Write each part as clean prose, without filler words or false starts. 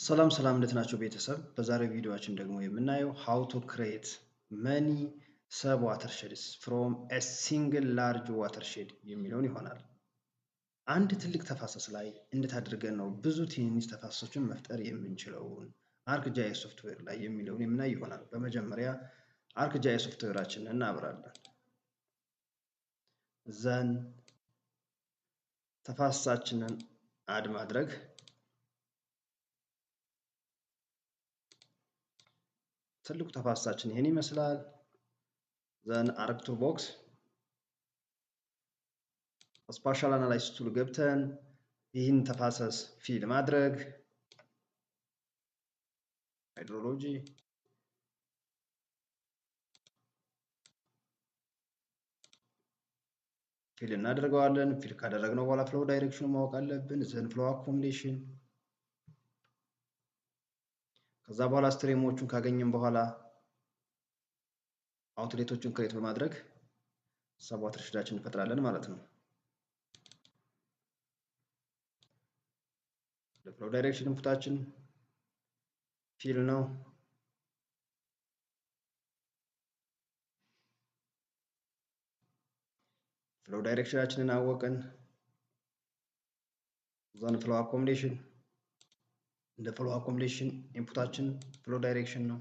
ሰላም ሰላም እንዴት ናችሁ ቤተሰብ? በዛሬው ቪዲዮአችን ደግሞ የምናየው how to create many sub watersheds from a single large watershed የሚለውን ይሆናል። አንድ ትልቅ ተፋሰስ ላይ እንዴት አድርገን ነው ብዙ ትንንሽ ተፋሰሶችን መፍጠር የምንችለውን ArcGIS software ላይ የሚለውን የምናይ ይሆናል። በመጀመሪያ ArcGIS software ኣችንን እናብራለን። Then ተፋሰሳችንን add ማድረግ ትልቁ ተፋሰሳችን ይሄን ይመስላል። Then ArcToolbox spatial analysis tool ገብተን ይህን ተፋሰስ fill ማድረግ hydrology fill እናደርገዋለን። Fill ካደረግነው በኋላ flow direction ኑ ማወቅ አለብን። Then flow accumulation ከዛ በኋላ stream ኦቹን ካገኘን በኋላ outlet ኦቹን create በማድረግ sub watershed ኣችን እንፈጥራለን ማለት ነው። ለ flow direction input ኣችን fill ነው። Flow direction ኣችንን አወቅን። Then flow accumulation እንደ flow accumulation input ኣችን flow direction ነው።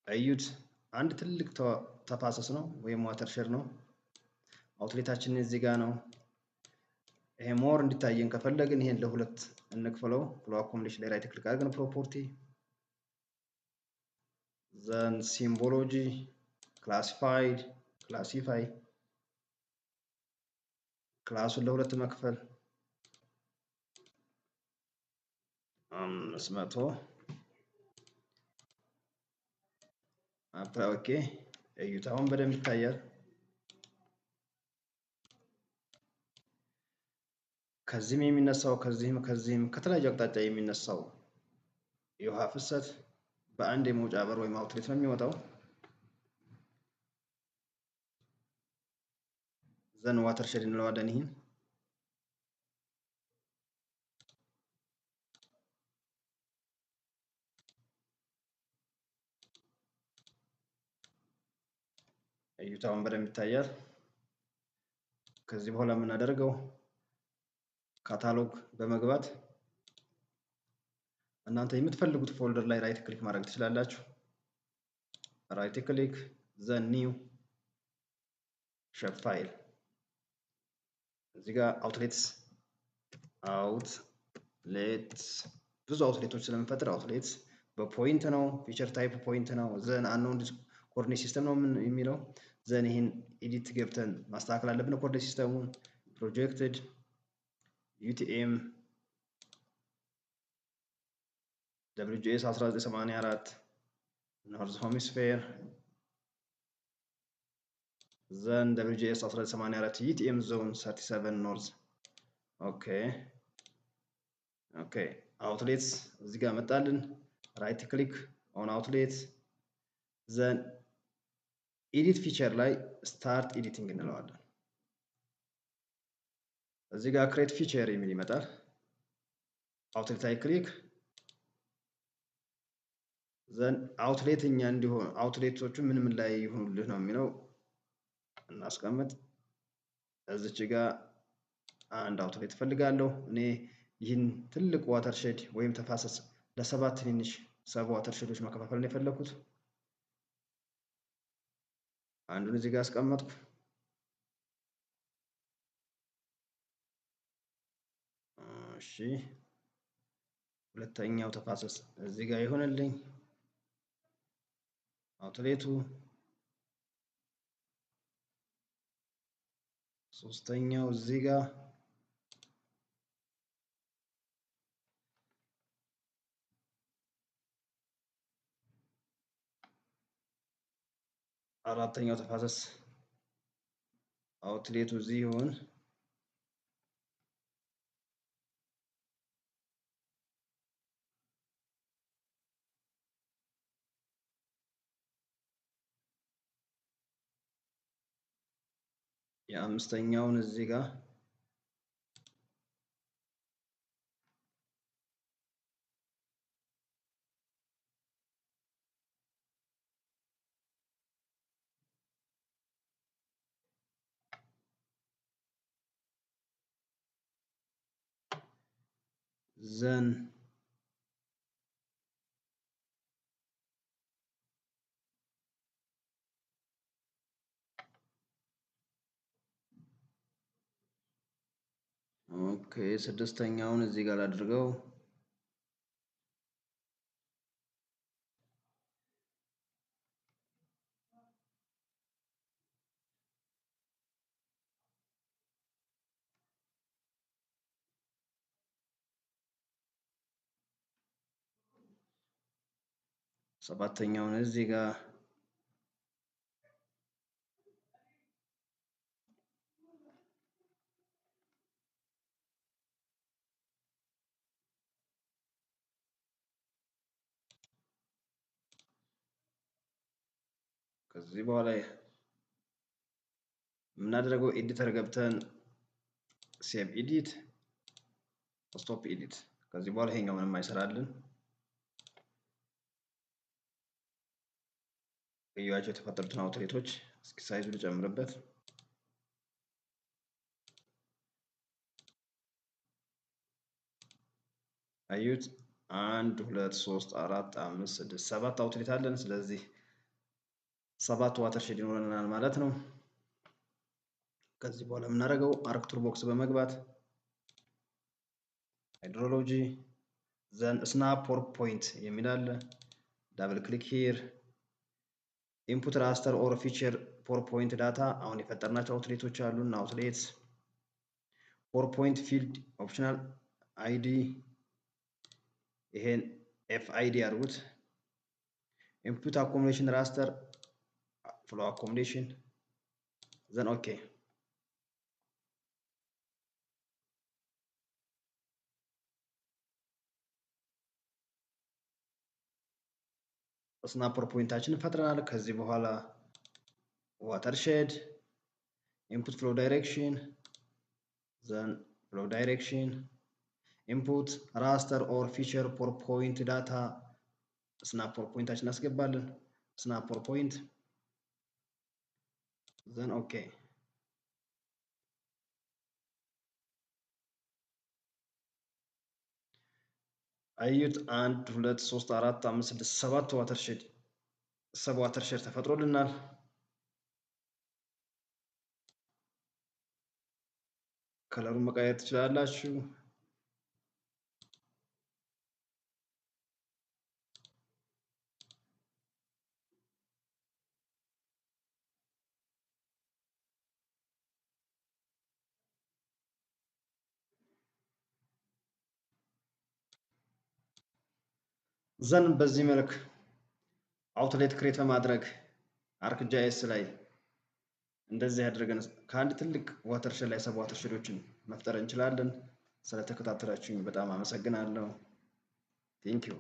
እዩት፣ አንድ ትልቅ ተፋሰስ ነው ወይም watershed ነው። Outlet ኣችን እዚህ ጋር ነው። ይሄ more እንዲታየን ከፈለግን ይሄን ለሁለት እንክፈለው። Flow accumulation ላይ right click አድርገን property then symbology classified classify class ኡን ለሁለት መክፈል 500 apply okay። እዩት አሁን በደንብ ይታያል። ከዚህም የሚነሳው ከዚህም ከዚህም ከተለያዩ አቅጣጫ የሚነሳው የውሃ ፍሰት በአንድ የመውጫ በር ወይም outlet ነው የሚወጣው። Then watershed እንለዋለን። ይህን እዩት አሁን በደንብ ይታያል። ከዚህ በኋላ የምናደርገው ካታሎግ በመግባት እናንተ የምትፈልጉት folder ላይ right click ማድረግ ትችላላችሁ። Right click then new shapefile እዚህ ጋር outlets outlets ብዙ outlet ኦች ስለምንፈጥር outlets በ point ነው፣ feature type point ነው። Then unknown coordinate system ነው የሚለው። Then ይህን edit ገብተን ማስተካከል አለብን። Coordinate system ኡን projected UTM WGS 1984 north hemisphere then WGS 1984 UTM zone 37 north። Okay okay። Outlets እዚህ ጋር መጣልን። Right click on outlet then edit feature ላይ start editing እንለዋለን። እዚህ ጋር create feature የሚል ይመጣል። Outlet ላይ click then outlet እኛ እንዲሆን outlet ኦቹ ምን ምን ላይ ይሁኑልህ ነው የሚለው እናስቀምጥ። እዚች ጋር አንድ outlet እፈልጋለሁ እኔ ይህን ትልቅ watershed ወይም ተፋሰስ ለሰባት ትንንሽ sub watershed ኦች መከፋፈል ነው የፈለኩት። አንዱን እዚህ ጋር አስቀመጥኩ። እሺ ሁለተኛው ተፋሰስ እዚህ ጋር ይሆንልኝ outlet ኡ። ሶስተኛው እዚህ ጋር አራተኛው ተፋሰስ outlet ኡ እዚህ ይሁን። የአምስተኛውን እዚህ ጋር then okay ስድስተኛውን እዚህ ጋር አድርገው። ሰባተኛውን እዚህ ጋር ከዚህ በኋላ የምናደርገው editor ገብተን save edit stop edit። ከዚህ በኋላ ይሄኛው ምንም አይሰራልን። እያቸው የተፈጠሩትን outlet ኦች እስኪ size ኡ ልጨምርበት። አዩት 1 2 3 4 5 6 7 outlet አለን። ስለዚህ 7 watershed ይኖረናል ማለት ነው። ከዚህ በኋላ የምናደርገው ArcToolbox በመግባት hydrology then snap pour point የሚል አለ። Double click here input raster or feature pour point data አሁን የፈጠርናቸው outlet ኦች አሉና outlets pour point field optional ID ይሄን FID አድርጉት። Input accumulation raster flow accumulation then okay። Snap pour point ኣችንን ፈጥረናል። ከዚህ በኋላ watershed input flow direction then flow direction input raster or feature pour point data snap pour point ኣችን እናስገባለን። Snap pour point then okay። አዩት 1 2 3 4 5 6 7 watershed sub watershed ተፈጥሮልናል። Color ኡን መቀየር ትችላላችሁ። Then በዚህ መልክ outlet create በማድረግ ArcGIS ላይ እንደዚህ አድርገን ከአንድ ትልቅ watershed ላይ sub watershed ኦችን መፍጠር እንችላለን። ስለተከታተላችሁኝ በጣም አመሰግናለሁ። Thank you።